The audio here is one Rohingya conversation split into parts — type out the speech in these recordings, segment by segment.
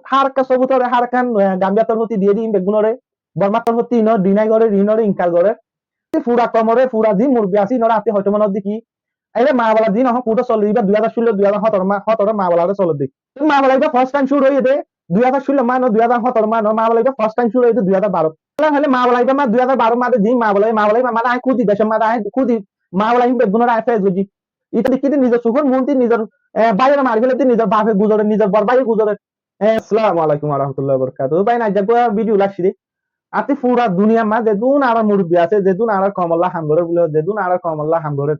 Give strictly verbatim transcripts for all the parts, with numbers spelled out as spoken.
Hár ekkán sobut ore, hár ekkán, eh, Gambia torfótti diyé de ín beggúnore, Bormar torfótti ínor deny gorer, ínore inkar gorer. Fura koumore, fura zin murubbi asé, ínore añáttu hoito mone hoó de ki, ere mamela zin ehón court ot soler, iba dui házar cúllo, dui házar hótoro ma-, hótoro mamela re soler de. Mamela iba first time cúru óiye de dui házar cúllo mane, dui házar hótoro mane, mamela iba first time cúru óiye de dui házar baro. Tóile mamela iba ma dui házar baro made zin mamela, mamela iba made añí kúdi decor made añí kúdi mamela ín beggúnore añí face goijjí. Ita dekí de nizor sukor muúntu nizor, eh, báiyore mari féle de, nizor bafe guzore, nizor bor báiye guzore. Eh, assalamu alaikum wa rahmatullahi wa barakatuhu. Bái, aijja uggwá video loi aiccí de. Añáttu fura duniyar maze zedún añárar murubbi asé, zedún añárar koumolla ham gorer buli, zedún añárar koumolla ham gorer,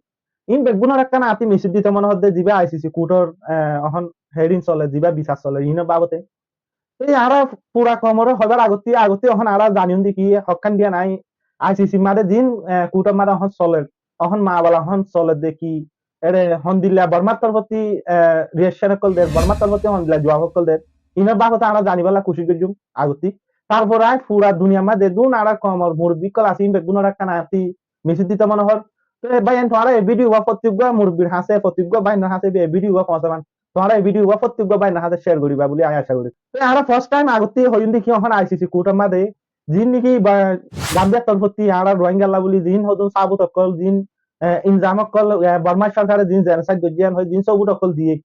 ín beggúnor ekkán añáttu message dito mone hoó de, ziba I C C court or, eh, ehón hearing soler, ziba bisar soler, ínor babote. Te añára fura koumore hoibar agotti, agotti ehón añára zani de ki, hokkán diya nai, I C C made zin, eh, court or made ehón soler, ehón mamela ehón soler de ki, ere hondilla Bormar torfótti, eh, reaction okkol der, Bormar torfótti hondilla juab okkol der, ínor babote añára zanibálla kucíc goijjum agotti. Tarfore añí fura duniyar maze zedún añárar koumor murubbi okkol asé, ín beggúnor ekkán añáttu message dito mone hoór. Te bái, en tuáñra e video uggwá fottí uggwá murubbir hañse, fottí uggwá báinor hañse e video uggwá foóñsaiban. Tuáñra e video uggwá fottí uggwá báinor hañse share goríba buli añí aca gorí. Te añára first time agotti hoiyum de ki, ehón I C C court or maze zin niki ba Gambia torfótti añára Rohingyalla buli zin hodún sabut okkol, zin, eh, ilzam okkol, eh, Bormar sorkare zin genocide goijjé en hoi zin sobut okkol diyé,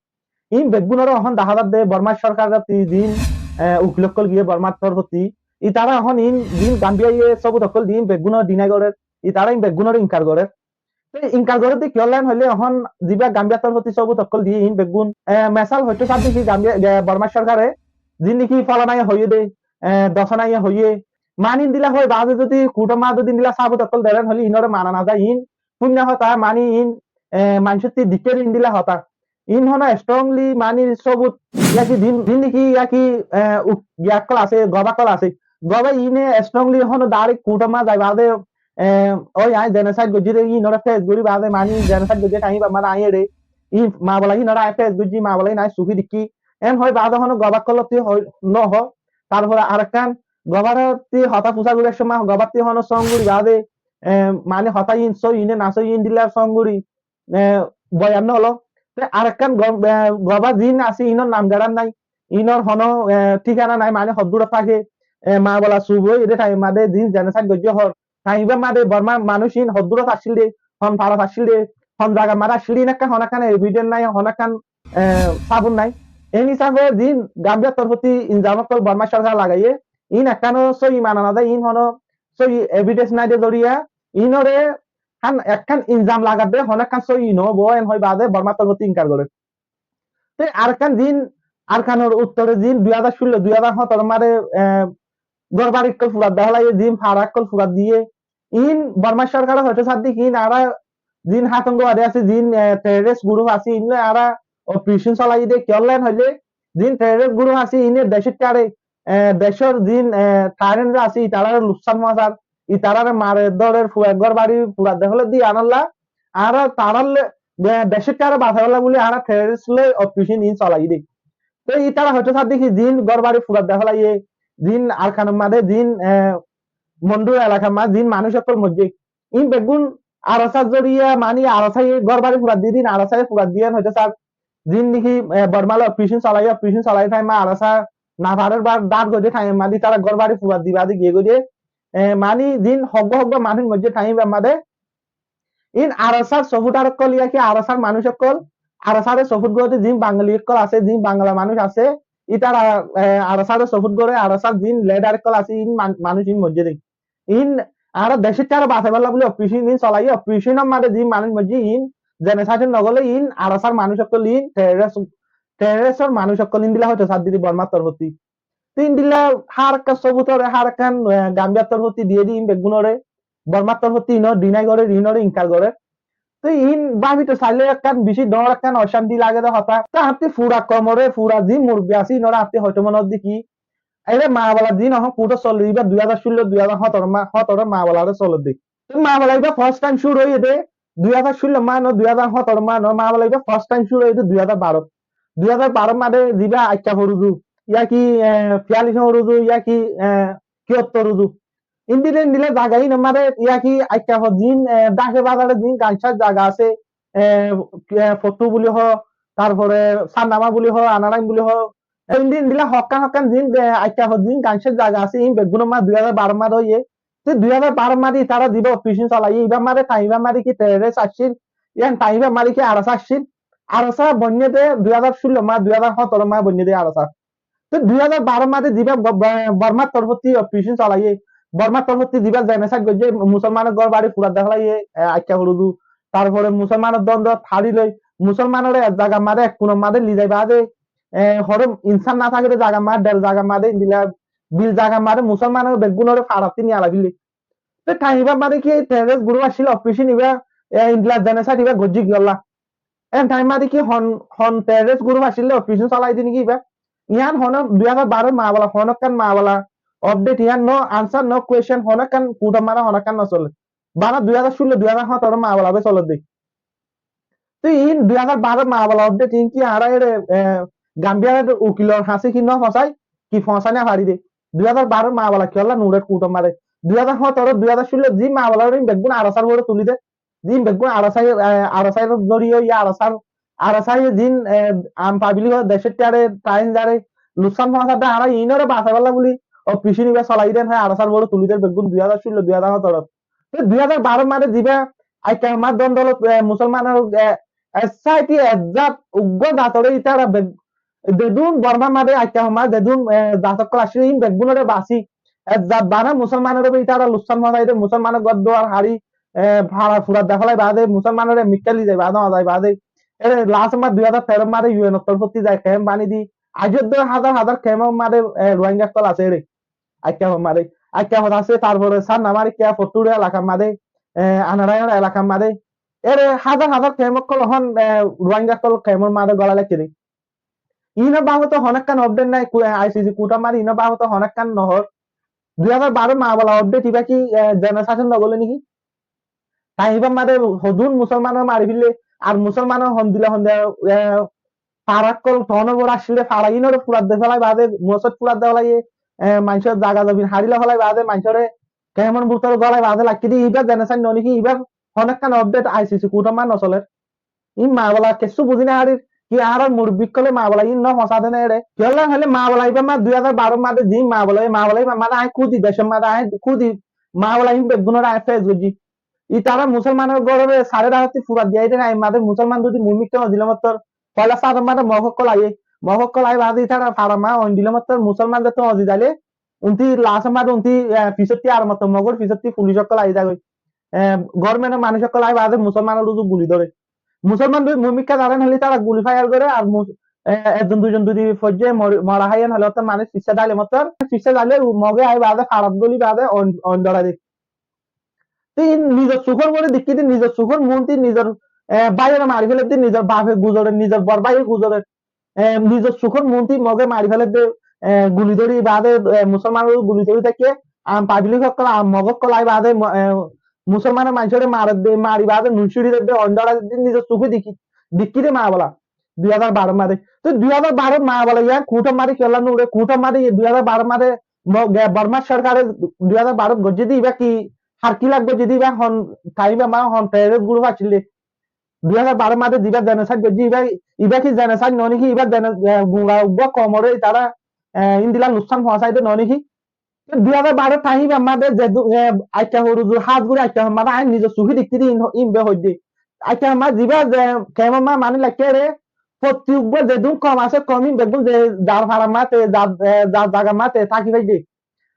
ín beggúnore ehón dahá zar de Bormar sorkar zin, eh, ukil okkol giyé Bormar torfótti, itara ehón ín zin Gambiaye sobut okkol diyé ín beggúnore deny gorer, itara ín beggúnore inkar gorer. Te inkar gorer de kiyólla hoile ehón ziba Gambia torfótti sobut okkol diyé ín beggún, eh, mesal hoito sar de ki Gambia, eh, Bormar sorkare zin niki folanaye hoiyé de, eh, dosanaye hoiyé, mani endilla hoi bade zodi court or maze zodi endilla sabut okkol deren hoile ínore mana no zai, ín fúinna hotá, mani ín, eh, maincóttu dikké de endilla hotá. Ín hono strongly mani sobut, yaki zin, zin niki yaki, eh, uk-, giya okkol asé, goba okkol asé. Goba íne strongly hono direct court or maze zai bade, eh, oi añí genocide goijjí de, ínore face gorí bade mani genocide goijjé thaim iba made añí ere, ín mamela ínore añí face goijjí, mamela ín añí suki dekí. En hoi bade hono goba okkolotti hoi no ho. Tarfore arekkán gobar otti hotá fusár gorí ek somoi gobar otti hono song gorí bade, eh, mani hotá ín sóiyi ne no sóiyi endilla song gorí, eh, boyan no ólo. Te arekkán go-, eh, goba zin asé ínor nam garan nai, ínor hono, eh, thíkana nai, mani hoddúr táke, eh, mamela sub óiye de thaim made zin genocide goijjé hoór, thaim iba made Bormar manúic ín hoddúr accíl de, hon farat accíl de, hon zagar made accíl de, ín ekkán hono ekkán evidence nai, hono ekkán, eh, sabut nai. En hísafe zin Gambia torfótti ilzam okkol Bormar sorkare lagaiyé, ín ekkáno sóiyi mana no zai, ín hono sóiyi evidence nai de zoriya, ínore hán ekkán ilzam lagar de hono ekkán sóiyi no óibo, en hoi bade Bormar torfótti inkar gorer. Te arekkán zin Arkanor uttore zin dui házar cúllo, dui házar hótoro made, eh, górbari okkol furat dehólaiyé, zin fara okkol furat diyé. Ín Bormar sorkare hoito sar de ki ín añára zin hatongobadi asé, zin, eh, terrorist group asé, ín loi añára operation solaiyé de kiyólla hoile zin terrorist group asé, íne decóttare, eh, decór zin, eh, tyrant asé, itarare luksan foóñsar, itarare marer, dórer, fura, górbari furat dehóle de iyánolla, añára tarár loi, de-, decóttare basaibálla buli añára terrorist loi operation ín solaiyé de. Te itara hoito sar de ki zin górbari furat dehólaiyé, zin Arkanor made zin, eh, Mondur elakar made zin manúic okkol moijjé. Ín beggún ARSA zoriya, mani ARSA ye górbari furat diyé de ín, ARSA ye furat diyé hoito sar zin niki, eh, Borma loi operation solaiyé, operation solaiyé thaim ma ARSA no farer ba dár goijjé thaim made itara górbari furat di bade giyé goijjé. Eh, mani zin hoggwá hoggwá manúic moijjé thaim made ín ARSA r supporter okkol, yaki ARSA r manúic okkol, ARSA re support gorer de zin Bangali okkol asé, zin Bangla manúic asé, itara, eh, ARSA re support gore, ARSA r zin leader okkol asé, ín man-, manúic ín moijjé de. Ín añára decóttare basaibálla buli operation ín solaiyé, operation or made zin manúic moijjé ín genocide no goille ín ARSA r manúic okkol ín terrorist, terrorist or manúic okkol endilla hoito sar de Bormar torfótti. Te endilla hár ekkán sobut ore, hár ekkán, eh, Gambia torfótti diyé de ín beggúnore, Bormar torfótti ínore deny gorer, ínore inkar gorer. Te ín báfito saile ekkán beci dóñr ekkán ocanti lage de hotá. Te añáttu fura koumore, fura zin murubbi asé, ínore añáttu hoito mone hoó de ki, ere mamela zin ehón court ot soler, iba dui házar cúllo, dui házar hótoro ma-, hótoro mamela re soler de. Te mamela iba first time cúru óiye de dui házar cúllo mane, dui házar hótoro mane, mamela iba first time cúru óiye de dui házar baro. Dui házar baro made ziba Aikka Foruzu, yaki, eh, Fiyali Foruzu, yaki, eh, Kiyotto Ruzu. Endilla endilla zaga ín made yaki Aikka Fo-, zin, eh, Dhake bazare zin gansa zaga asé, eh, eh, Fottu buli ho, tarfore Sannama buli ho, Anarain buli ho, Endilla, endilla hókkan hókkan zin, e, Aikka hoó zin gancer zaga asé, in beggúnor maze dui házar baró maze óiye. Te dui házar baró maze itará ziba operation solaiye, ibar maze thaim ibar maze ki terrorist accíl, iyan thaim ibar maze ki ARSA accíl. ARSA boinne de dui házar cúllo maze, dui házar hóñtoro maze boinne de ARSA. Te dui házar baró maze ziba Bo-, Bo-, Bormar torfótti operation solaiye, Bormar torfótti ziba genocide goijje, musolmanor gór bari furai de félaiye, e, Aikka Huruzu, tarfore musolmanor dondot hári loi, musolmanore ek zagar maze, ek kunor maze lizai baade, e, hono insan no tákere zagar maze, der zagar maze, endilla bil zagar maze musolmanore beggúnore farattú niyalai félaiye. Te thaim ibar maze ki terrorist group accíl, operation iba, e, endilla genocide iba goijje kiyólla? En thaim maze ki hon, hon terrorist group accíl de operation solai de niki iba? Iyan hono dui házar baró mamala, honókkan mamala, update iyan no answer, no question, honókkan kuthor maze honókkan no soler. Bana dui házar cúllo, dui házar hóñtoro mamala be soler de. Te in dui házar baró mamala update in ki añára ere, e, Gambiar ukilor hañsé ki no foñsai, ki foñsai no fari de? Dui házar baró mamala kiyólla no urer kuthor maze? Dui házar hóñtoro, dui házar cúllo zi mamala in beggún ARSAr uore tuli de. Zin beggún ARSA, e, ARSA zoriya, ARSA, ARSA zin, e, am public or decór tiyare, tain zare luksan foñsar de, añára inore basaibolla buli operation iba solai den, hé, ARSAr uore tuli der beggún dui házar cúllo, dui házar hóñtoro. Te dui házar baró maze ziba Aikka Huruzu dondolot, e, musolmanor, e, e, society, e, zat, uggwá zatore itara beg-, zedún Bormar maze Aikka Huruzu zedún, e, zat ókkol accíl, in beggúnore basi, e, zat bana musolmanore be itara luksan foñsai de, musolmanor gór duar hári, e, fara furai de félai baade, musolmanore mikká lizai baade, no zai baade. Ere last maze dui házar teró maze U N or torfótti zai camp bani di. Aijjó de házar házar camp or maze, e, Rohingya ókkol asé ere. Aikka Huruzu maze. Aikka Huruzu asé, tarfore Sannamari, Kiya Fottura elakar maze, e, Anarayan elakar maze. Ere házar házar camp ókkol hon, e, Rohingya ókkol camp or maze golai raikké de. Inor babote honókkan update nai, ku-, I C C kuthor maze inor babote honókkan no hoór. Dui házar baró mamala update iba ki, e, genocide no golle niki? Thaim ibar maze hodún musolmanore mari félaiye, ar musolmanor hondilla hondilla, e, fara ókkol town or uore accíl de, fara inore furai de félai baade, mosót furai de félaiye, e, maincór zaga zobin hári loi félai baade, maincóre camp or bútore golai baade raikké de, iba genocide no niki? Ibar honókkan update I C C kuthor maze no soler. In mamala kessú buzí no farir, ki añárar murubbi ókkole mamala in no foñsai de né ere? Kiyólla hoile mamala ibar maze dui házar baró maze zin mamala, ei mamala ibar maze añí kúdi decór maze añí kúdi mamala in beggúnore añí face goijjí. Itara musolmanor górore sare rahátti furai diyai de né, añí maze musolman zodi muimikká no zile mottor, foila sador maze Mog ókkol aiye, Mog ókkol ai baade itara fara maze oin dile mottor musolman zodi no zi zaile, unti last maze unti, e, fisotti ar mottor Mogor fisotti fulic ókkol ai zagói. E, government or manúic ókkol ai baade musolmanor uzu guli dóre. Musolman zodi muimikká zaren hoile tara guli fire gore, ar mus-, e, ekzon duizon zodi foijje mori-, mora haiyan hoile ottor manúic fissá zaile mottor, fissá zaile u-, Moge ai baade farat goli baade on, on dorai de. Te in nizor sukor uore dekí de, nizor sukor muúnti nizor, e, báiyore mari féle de, nizor bafe guzore, nizor bor báiye guzore. E, nizor sukor muúnti Moge mari féle de, e, guli dóri baade, e, musolmanore guli dóri táikke, am public ókkol, am Mog ókkol ai baade, mo-, e, musolmanor maincóre mare de, mari baade nun cúri de, on dorai de, nizor suke dekí, dekí de mamala. Dui házar baró maze. Te dui házar baró mamala iyan kuthor maze kiyólla no ure, kuthor maze iye dui házar baró maze Mo-, ge-, Bormar sorkare dui házar baró goijje de iba ki, har ki lagbo zodi iba hon thaim ibar maze hon terrorist group accíl de. Dui házar baró maze ziba genocide goijje iba, iba ki genocide no niki? Iba geno-, e, gura uggwá koumore itara, e, endilla luksan foñsai de no niki? Te dui házar baró thaim ibar maze ze du-, e, Aikka Huruzu hás gori Aikka Huruzu maze añí nizor suke dekí de in, in be hoidde. Aikka Huruzu maze ziba ze camp or maze manúic raikké de, fottí uggwá zedún koum asé, koum in beggún ze zar farar maze, zar, e, zar zagar maze táki faijje.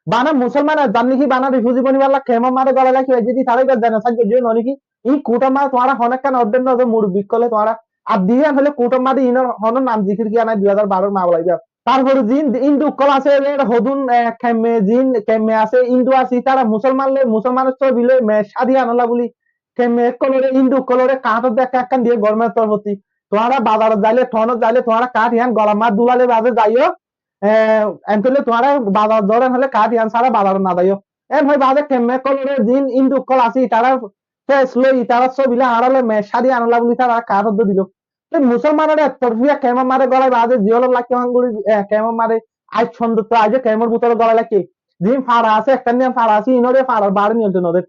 Bana musolman ar zar niki bana refugee boni balla camp or maze golai rakí faijje de, tara iba genocide goijje no niki? In kuthor maze tuáñra honókkan update no do, murubbi ókkole tuáñra. Ar diyan hoile kuthor maze inor hono nam zikir kiya nai dui házar baró mamala iba. Tarfore zin Hindu ókkol asé, ere hodún, e, kemme zin, kemme asé, Hindu asé, tara musolman loi, musolmanor sóbi loi, mec cádi anolla buli, kemme ókkolore, Hindu ókkolore kaáñt de ekkan ekkan diye government or torfótti. Tuáñra bazarot zaile, town ot zaile, tuáñra kaáñt iyan golar maze dulaile baade zaiyo, e, en toile tuáñra bazarot zoren hoile kaáñt iyan sára bazarot no zaiyo. En hoi baade kemme ókkolore zin Hindu ókkol asé, itara face loi, itara sóbi loi, añára loi mec cádi anolla buli tara kaáñt de dilo. Te musolmanore ek torfiya camp or maze golai baade, ziyólor lakki hanguri, e, camp or maze, aij forzonto aijjó camp or bútore golai rakí. Zin fara asé, ekkan diyan fara asé, inore farar baáre niyontron no der.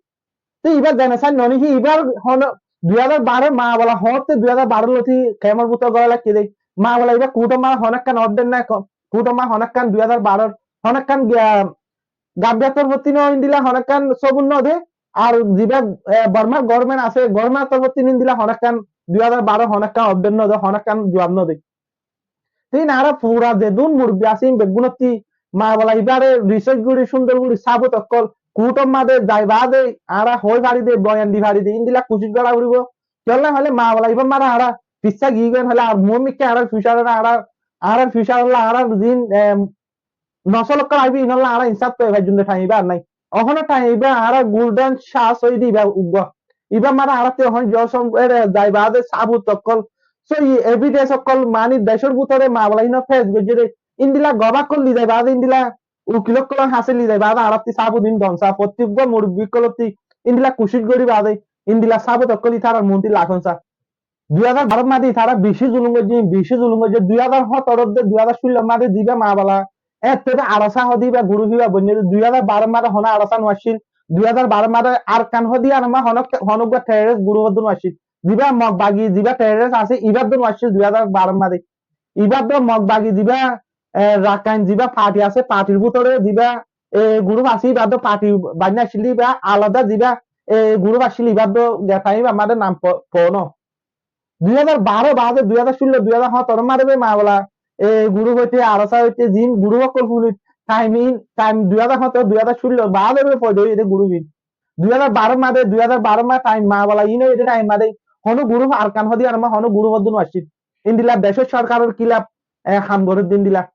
Te iba genocide no niki? Ibar hono dui házar baró mamala hoótte dui házar baró loti camp or bútore golai rakí de. Mamala iba kuthor maze honókkan update nai, ko-, Kuthómma honekkán dui házar baror honekkán giya Gambiyar torfóttíno endilla honekkán sobut no de, ar ziba, e, Bormar government asé, government torfóttíno endilla honekkán dui házar baror honekkán update no de, honekkán juab no de. Te añára fura zedún murubbi asé, beggúnottí mabala ibáre research gorí, cúndor gorí sabut ókkol kuthómma de zai baade añára hoi fari de, boyan di fari de, endilla kucíc gorá foribo. Kiyólla hoilé mabala ibár mazé añára fissá giyí goi hoilé ar muúmikká añárar future, añárar, añárar future olla añárar zin, em, nosol ókkol aibo, inolla añára insaf fai faijjum de thaim ibá ar nái. Ehóno thaim ibá añára golden chance óiye de ibá uggúa. Ibá mazé añárattú ehón josom ere zai baade sabut ókkol, sóiyi evidence ókkol, mani decór bútore mabala ino face goijjé de, endilla gobá ókkol li zai baade, endilla ukil ókkolor hañsé li zai baade añárattú sabut in don sa. Fottí uggúa murubbi ókkolottí endilla kucíc gorí baade, endilla sabut ókkol itarar muúntu lafon sa. Dui házar baror mazé itará beci zulum goijjé, beci zulum goijjé. Dui házar hótoror de dui házar cúllo mazé ziba mabala, ettó de ARSA hoó de ibá group ibá boinné de, dui házar baror mazé honó ARSA no accíl. Dui házar baror mazé Arkan hoó de iyan mazé honó, honó uggúa terrorist group hoó de no accíl. Ziba Mog Bagi, ziba terrorist asé, ibá de no accíl dui házar baror mazé. Ibá de Mog Bagi ziba, e, Rakhine ziba party asé, partyr bútore ziba, e, group asé, ibá de party bainné accíl de ibá, alada ziba, e, group accíl ibá de geta ibá mazé nam po-, pono. Dui házar baró baade, dui házar cúllo, dui házar hótoró mazé be mabala, e, group óite, ARSA óite, zin group ókkol fúni, thaim in, thaim dui házar hótoró, dui házar cúllo baade be foida óiye de group in. Dui házar baró mazé, dui házar baró mazé thaim mabala in óiye de thaim mazé, honó group Arkan hoó de iyan mazé honó group hoó de no accíl. Endilla decór sorkaror kilaf, e, ham goré de endilla.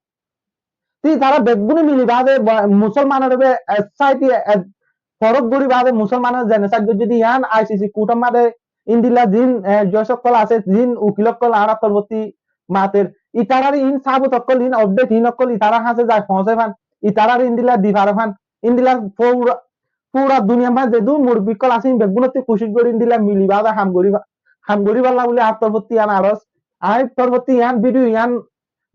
Te itará beggúne mili baade ba-, Musolmanore be, e, society, e, forok gorí baade Musolmanore genocide goijjé de iyan ICC kuthómma de endilla zin, e, judge ókkol asé, zin ukil ókkol añárar torfóttu mater. Itarare in sabut ókkol, in update in ókkol itarar hañsé zai foóñsai fán. Itarare endilla di fare fán. Endilla fura, fura duniyar mazé zedún murubbi ókkol asé, in beggúnottú kucíc gorí endilla mili baade ham gorí fa-, ham gorí falla buli añár torfóttu iyan aros. Añár torfóttu iyan video iyan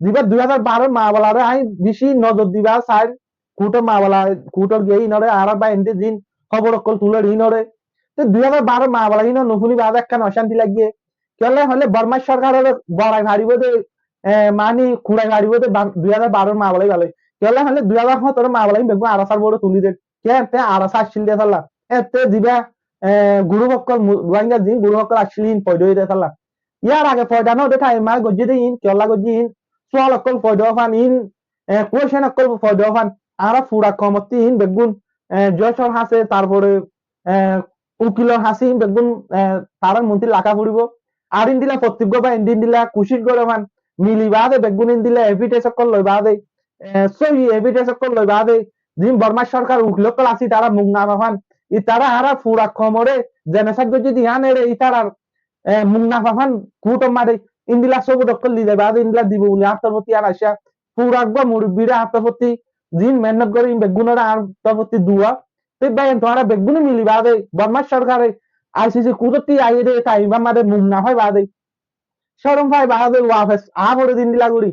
Ziba dui házar baró mabalare añí beci nozor diba sair, kuthor mabala, kuthor giyé inore añárar bái ende zin hóbor ókkol tuler inore. Te dui házar baró mabala ino nufuni baade ekkán ocánti lagiyé. Kiyólla hoilé Bormar sorkarore borai faribó de, e, mani kurai faribó de ba-, dui házar baró mabala ibá loi. Kiyólla hoilé dui házar hótoro mabala in beggún ARSAr bore tuli der. Kiyólla te ARSA accíl de salla. E te ziba, e, group ókkol mu-, Rohingya zin group ókkol accíl in foida óiye de salla. Yar age foida no de thaim ma goijjé de in, kiyólla goijjé in, sual ókkol foida ófan in, e, question ókkol foida ófan. Añára fura komottí in beggún, e, judge or hañsé, tarfore, e, ukil or hañsé in beggún, e, tarar muntí laka foribo. Ar indila fottíggua bái indi indila kucíc gore ófan, mili baade beggún indila evidence ókkol loi baade, e, sóiyi evidence ókkol loi baade, zin Bormar sorkar ukil ókkol asé, tara muk na fafan, itara añára fura komore genocide goijjé de iyan ere itarar e, muk na fafan kuthor mazé indila sobut ókkol lizai baade indila dibo buli añár torfóttu iyan aiccá. Fura uggua murubbire añár torfóttu zin mehénnot gore in beggúnore añár torfóttu dua. Te bái, tuáñra beggúne mili baade Bormar sorkare ICC kuthóttu aiyé de thaim ibár mazé muk na fai baade, corom fai baade wafes a fore de indila gori,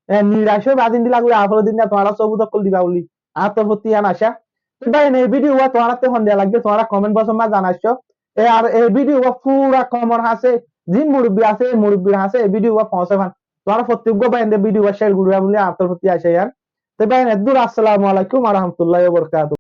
e, nirac ói baade indila gori a fore de indila tuáñra sobut ókkol diba buli añár torfóttu iyan aiccá. Te bái, e video uwa tuáñrattú hondilla lagé, tuáñra comment box or mazé zanaiccó. E ar e video uwa fura komor hañsé, zin murubbi asé, e murubbir hañsé e video uwa foóñsai fán. Tuáñra fottíggua bái ende video uwa share goriba buli añár torfóttu aiccá iyan. Te bái, eddur, assalamu alaikum wa rahmatullahi wa barakatuhu.